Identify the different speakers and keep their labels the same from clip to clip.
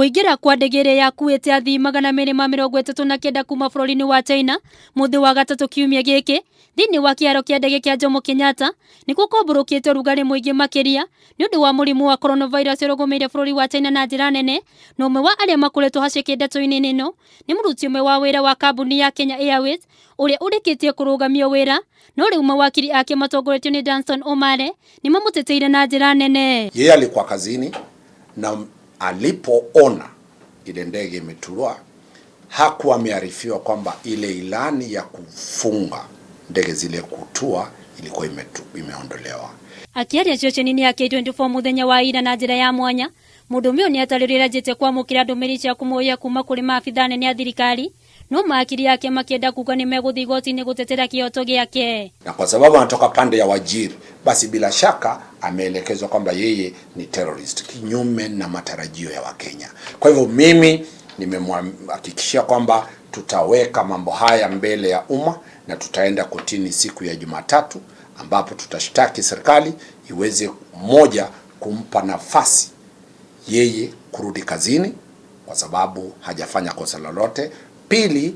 Speaker 1: Kũingĩra kwa ndege ĩrĩa yakuĩte athii 239 kuma bũrũri-inĩ wa China mũthĩ wa gatatũ kiumia gĩkĩ thĩinĩ wa kĩharo kĩa ndege kĩa Jomo Kenyatta nĩkuo kwambũrũkĩte ũrugarĩ mũingĩ makĩria nĩ ũndũ wa mũrimũ wa coronavirus ũrĩa ũgũmĩire bũrũri wa China na njĩra nene. Na ũmwe wa arĩa makoretwo haceke ndeto-inĩ ĩno nĩ mũruti ũmwe wa wĩra wa kambuni ya Kenya Airways ũrĩa ũrĩkĩtie kũrũgamio wĩra, no rĩu mawakiri ake matongoretio nĩ Danstan Omare nĩ mamũteteire na njĩra nene.
Speaker 2: Yeye alikuwa kazini na alipoona ile ndege imetua hakuwa amearifiwa kwamba ile ilani ya kufunga ndege zile kutua ilikuwa imeondolewa.
Speaker 1: Akiaria ceceni-inĩ ya K24 muthenya wa ira na njĩra ya mwanya, mũndũrũme ũyũ nĩatarĩria anjĩtie kwamũkĩra ndũmĩrĩri cia kũmũhoya kuma kũrĩ maabithaa anene a thirikari, no mawakiri ake makĩenda kuga nĩ megũthiĩ igoti-inĩ gũtetera kĩhoto gĩake.
Speaker 2: Na kwa sababu anatoka pande ya Wajir, basi bila shaka ameelekezwa kwamba yeye ni terrorist, kinyume na matarajio ya Wakenya. Kwa hivyo mimi nimemhakikishia kwamba tutaweka mambo haya mbele ya umma na tutaenda kotini siku ya Jumatatu, ambapo tutashtaki serikali iweze moja kumpa nafasi yeye kurudi kazini kwa sababu hajafanya kosa lolote. Pili,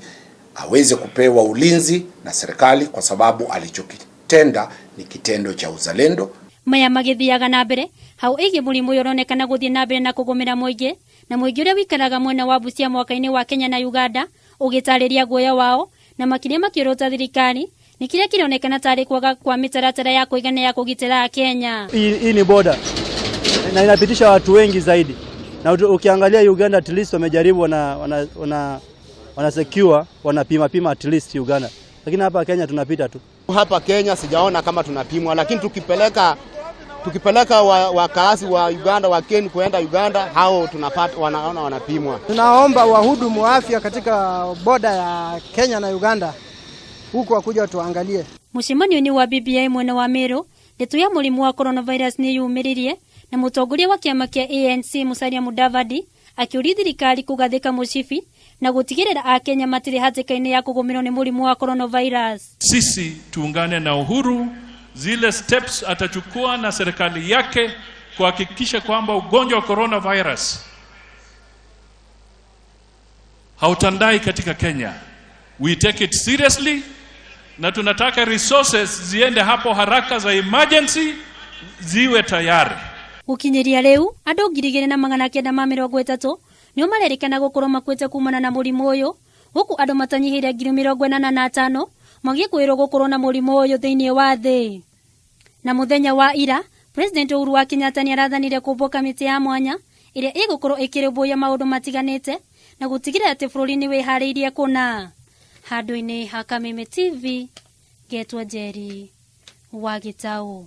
Speaker 2: aweze kupewa ulinzi na serikali kwa sababu alichokitenda ni kitendo cha uzalendo.
Speaker 1: Maya magithiaga na mbere hau ĩgiĩ mũrimũ ũyũ ũronekana gũthiĩ na mbere na kũgũmĩra mũingĩ, na mũingĩ ũrĩa wĩikaraga mwena wa Busia mwaka-inĩ wa Kenya na Uganda ũgĩtarĩria guoya wao na makĩria makĩũrũta thirikari nĩ kĩrĩa kĩronekana tarĩ kwaga kwa mĩtaratara ya kũigana ya kũgitĩra Kenya.
Speaker 3: Hii ni boda na inapitisha watu wengi zaidi, na ukiangalia Uganda at least wamejaribu, wana secure, wanapima pima at least Uganda, lakini hapa Kenya tunapita tu.
Speaker 4: Hapa Kenya sijaona kama tunapimwa, lakini tukipeleka wakazi wa Uganda wa Kenya kuenda Uganda, hao tunapata wanaona wanapimwa.
Speaker 5: Tunaomba wahudumu wa afya katika boda ya Kenya na Uganda huku wakuja tuangalie.
Speaker 1: Mũcemanio-inĩ wa BBI mwena wa Meru, ndeto ya mũrimũ wa coronavirus nĩ yumĩririe na mũtongoria wa kĩama kĩa ANC Musalia Mudavadi akĩũria thirikari kũgathĩka mũcibi na gũtigĩrĩra akenya matirĩ hatĩka-inĩ ya kũgũmĩrwo nĩ mũrimũ wa coronavirus.
Speaker 6: Sisi tuungane na Uhuru, zile steps atachukua na serikali yake kuhakikisha kwamba ugonjwa wa coronavirus hautandai katika Kenya. We take it seriously na tunataka resources ziende hapo haraka za emergency ziwe tayari.
Speaker 1: Gũkinyĩria rĩu andũ 2930 nĩo marerĩkana gũkorwo makuĩte kumana na mũrimũ ũyũ, gũkũ andũ matanyihĩire 85,000 magĩkwĩrwo gũkorwo na mũrimũ ũyũ thĩinĩ wa thĩ. Na mũthenya wa ira, President Uhuru wa Kenyatta nĩarathanire kũmbwo kamĩtĩ ya mwanya ĩrĩa ĩgũkorwo ĩkĩrũmbũiya maũndũ matiganĩte na gũtigĩrĩra atĩ bũrũri nĩ wĩharĩirie kũna. Handũ-inĩ ha Kameme TV, ngetwo Njeri wa Gĩtaũ.